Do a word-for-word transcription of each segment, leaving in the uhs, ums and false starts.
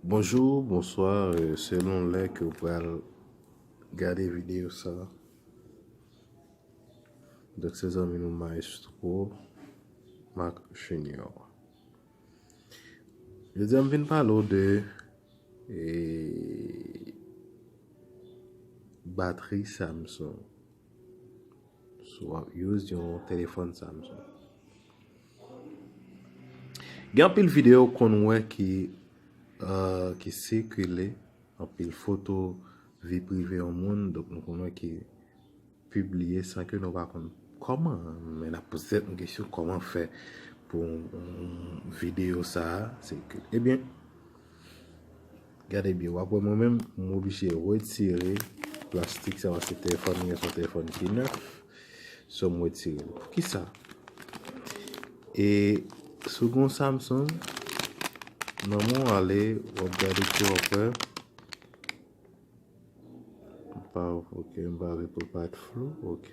Bonjou, bonswa, euh, selon lè ke w pral gade videyo sa. Donk, se zanmi nou Maestro Marc Junior. Jodi a, m vin pale w de, eh, batri Samsung. Si w ap use yon telefòn Samsung. Gen anpil videyo w konn wè ki, euh, ki sikile, anpil foto vi prive yon moun, donk nou konn wè ki pibliye san ke nou pa konn kòman, men n ap poze tèt nou kesyon kòman fè pou yon videyo sa a sikile. Ebyen, gade byen, w ap wè mwen menm, m oblije retire plastik sa, paske telefòn mwen se yon telefòn ki nèf. So, m retire l. Poukisa? E si w gen yon Samsung, nan men w ale, w ap gade pou w ap wè. M pa, ok, m pa vle pou l pa t flou, ok.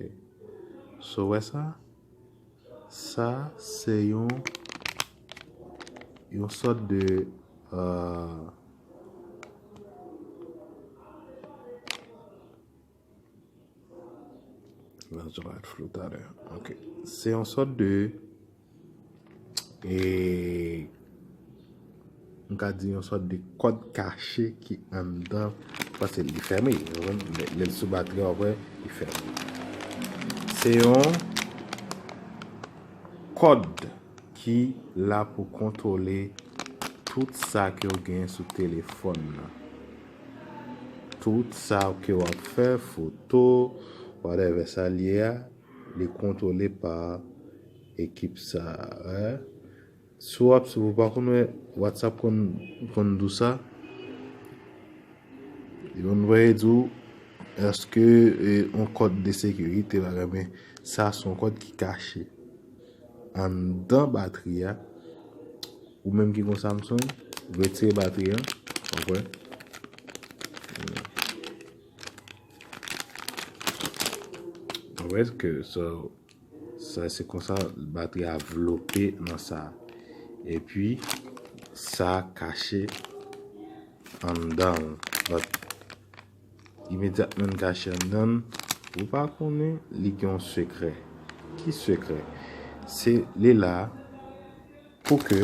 So, w wè sa? Sa, se yon, yon sòt de, euh, Nan sa va t flou talè. Ok. Se yon sòt de, e, m ka di yon sòt de kòd kache ki anndan, paske li fèmen. Lè, lè l sou batri a, w ap wè, li fèmen. Se yon kòd ki la pou kontwole tout sa ke w gen sou telefòn nan. Tout sa ke w ap fè, foto, whatever sa l ye a, li kontwole pa ekip sa a, eh. Si w ap swiv, ou pa konn wè WhatsApp konn, konn di w sa. Yo konn voye di w, èske, eh, yon kòd de sekirite, bagay, men sa se yon kòd ki kache anndan batri a. Ou menm ki gon Samsung, retire batri a, w ap wè. W ap wè ke sa, sa se konsa batri a vlope nan sa. Epi, sa kache anndan l. But, imedyatman l kache anndan l, ou pa konnen li gen yon sekrè. Ki sekrè? Se li la pou ke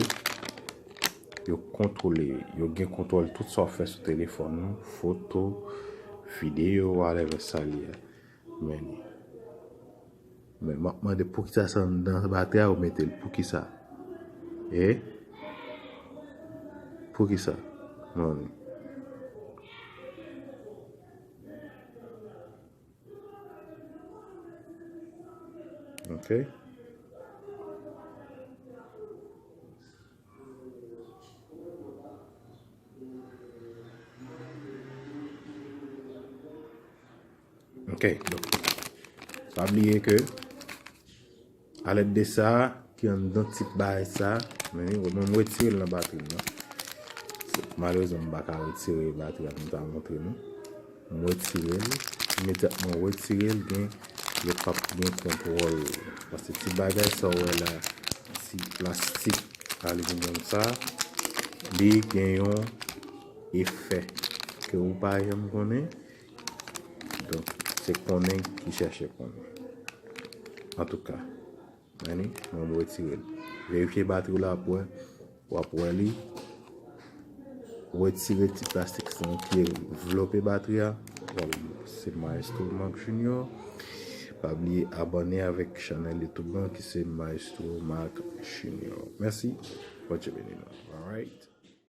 yo kontwole, yo gen kontwòl tout sa w fè sou telefòn ou, foto, videyo, whatever sa l ye. Men li. Men m ap mande poukisa sa anndan batri a ou mete l, poukisa? E? Poukisa? Men li. Ok. Ok, donk, pa bliye ke alèt de sa ki anndan ti bagay sa, men wi, mwen, m retire l nan batri m nan. Malerezman, m pa ka retire batri a, m ta montre nou. M retire l, imedyatman w retire l, gen, yo p ap gen kontwòl. Paske ti bagay sa w wè la, ti plastik aliminyòm sa, li gen yon efè ke ou pa janm konnen. Donk, se konnen ki chèche konnen. Antouka, men li, mwen, m retire l. Verifye batri w la, w ap wè, w ap wè li. Retire ti plastik sa ki vlope batri a. Vwala, se Maestro Marc Junior. Pa bliye abòne avèk chanèl YouTube lan ki se Maestro Marc Junior. Mèsi. Bondye beni nou. Alright.